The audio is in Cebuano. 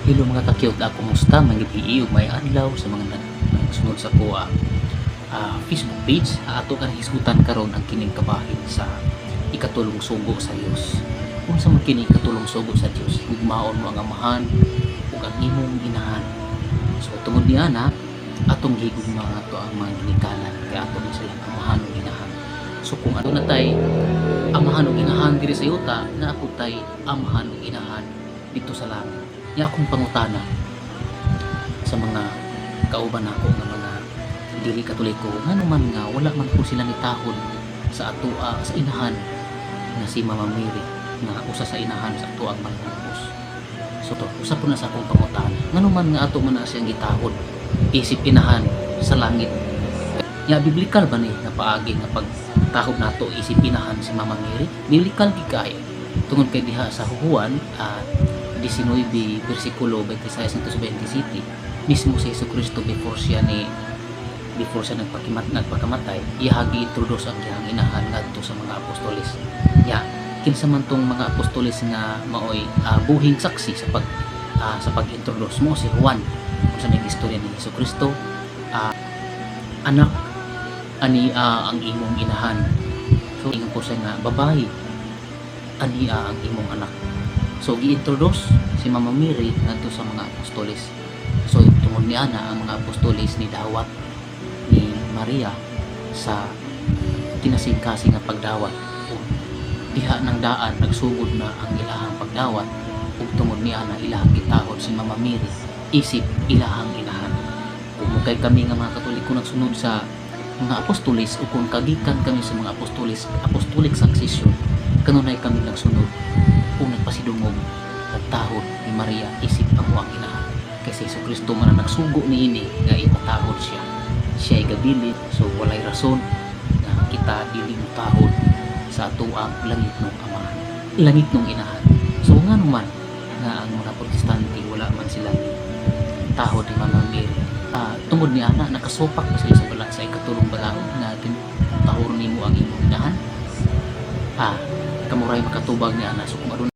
Hello, mga ka-cute, kumusta? Maayong gabii ug maayong adlaw sa mga nagsunod sa akoa Facebook page. Ato kang hisgutan karon ang kining kabahin sa ikatulong sugo sa Dios. Unsa man kini ikatulong sugo sa Dios? Gugmaon mo ang amahan ug ang imong inahan. So tungod ni ana, atong gihigugma ato ang mga ginikanan kay ato man silang amahan ug inahan. So kung aduna tay amahan ug inahan diri sa yuta, naa pud tay amahan ug inahan didto sa langit. Nya akong pangutana sa mga kauban nako nga mga dili Katoliko, ngano man nga wala man po sila nitahod sa atoa sa inahan nga si Mama Mary, nga usa sa inahan sa atoang manunubos? So to, usa po na sa akong pangutana, ngano man nga ato man na siyang gitahod isip inahan sa langit? Nya biblical ba ni nga paagi nga pagtahod nato isip inahan si Mama Mary? Biblical gid kaayo tungod kay diha sa Juan 19 bersikulo 26 ngadto sa 27 mismo, si Hesus Kristo, before siya nagpakamatay, iyaha gi-introduce ang iyang inahan ngadto sa mga apostoles. Ya kinsa man tong mga apostoles nga maoy buhing saksi sa pag-introduce mo? Si Juan. Kung sa istorya ni Hesus Kristo, "Anak, ani ang imong inahan." So ingon po siya nga, "Babae, ani ang imong anak." So gi-introduce si Mama Mary ngadto sa mga apostoles. So tungod ni ana, ang mga apostoles ni dawat ni Maria sa kinasingkasing nga pagdawat ug diha nang daan nagsugod na ang ilahang pagdawat, ug tungod ni ana, ilahang gitahod si Mama Mary isip ilahang inahan. Kung kay kami nga mga Katoliko nagsunod sa mga apostoles o kung kagikan kami sa mga apostoles, apostolic succession, kanunay kami nagsunod o nagpasidungog pagtahod ni Maria isip amo ang inahan kay si Hesus Kristo man ang nagsugo niini nga ipatahod siya. Siya ay gabili, so walay rason nga kita dili motahod sa atoang langitnong amahan, langitnong inahan. So nga naman nga ang mga Protestante, wala man sila ni tahod ni Mama Mary? Tungod ni ana, nakasupak pa sila sa bala sa ikatulong balaod nga tahoron nimo ang imong inahan. Kamo ray makatubag ni ana. So kung aduna